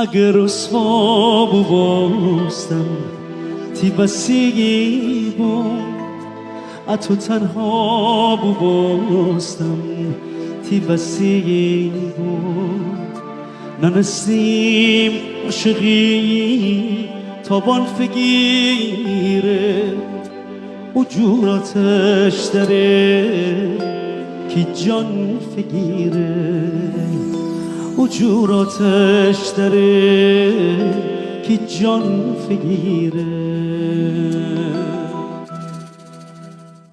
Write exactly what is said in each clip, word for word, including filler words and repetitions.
اگه رسوا بوبوستم، تی وسی بوم، اتو تنها بوبوستم، تی وسی بوم. ننستیم عاشقی تاوان فیگیره، او جور آتش دره کی جان فیگیره، او جور آتش دره کی جان فیگیره.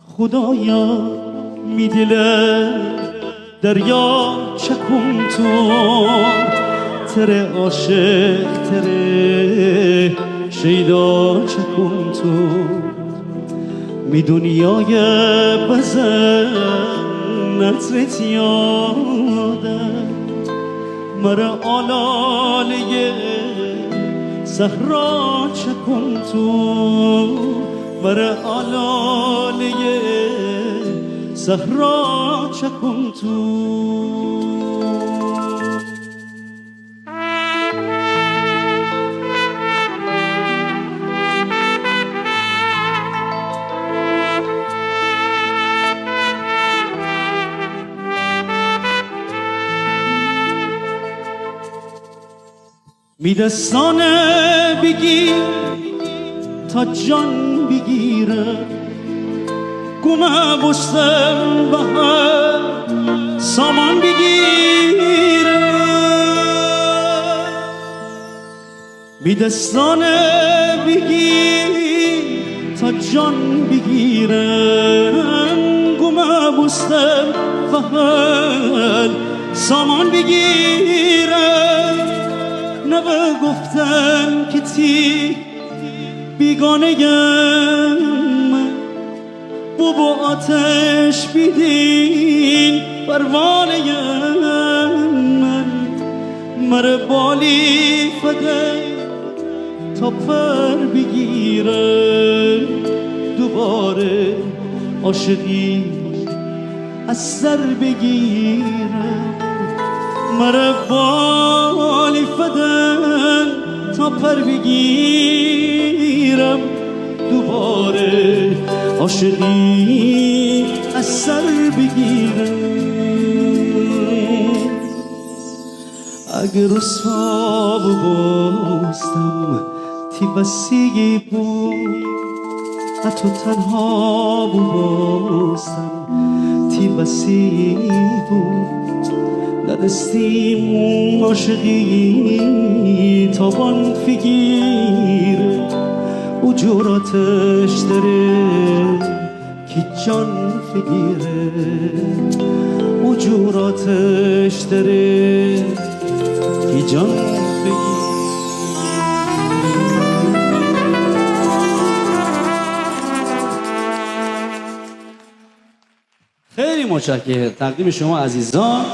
خودایا، می دیله دریا چکون تو، تره عاشق، تره شیدا چکون تو. می دنیای بزن نترت یاده، مره آلاله صحرا چکون تو، مره آلاله صحرا چکون تو. می دستانه بیگیر تا جان بیگیره، گومه بوستم بهار سامان بیگیره. می دستانه بیگیر تا جان بیگیرم، گومه بوستم وهل سامان بیگیرم. نوه گفتم که تی بیگانه‌یم من، بوبو آتش بیدین پروانه‌یم من، مره بالی فدی تا پر بیگیرم، دوباره عاشقی از سر بیگیرم. مره بالی فدن تا پر بیگیرم، دوباره عاشقی از سر بیگیرم. اگه رسوا بوبوستم، تی وسی بوم، اتو تنها بوبوستم، تی وسی بوم. ننستیم عاشقی تاوان فیگیره، او جور آتش دره کی جان فیگیره، او جور آتش دره کی جان فیگیره. خیلی متشکرم. تقدیم شما عزیزان.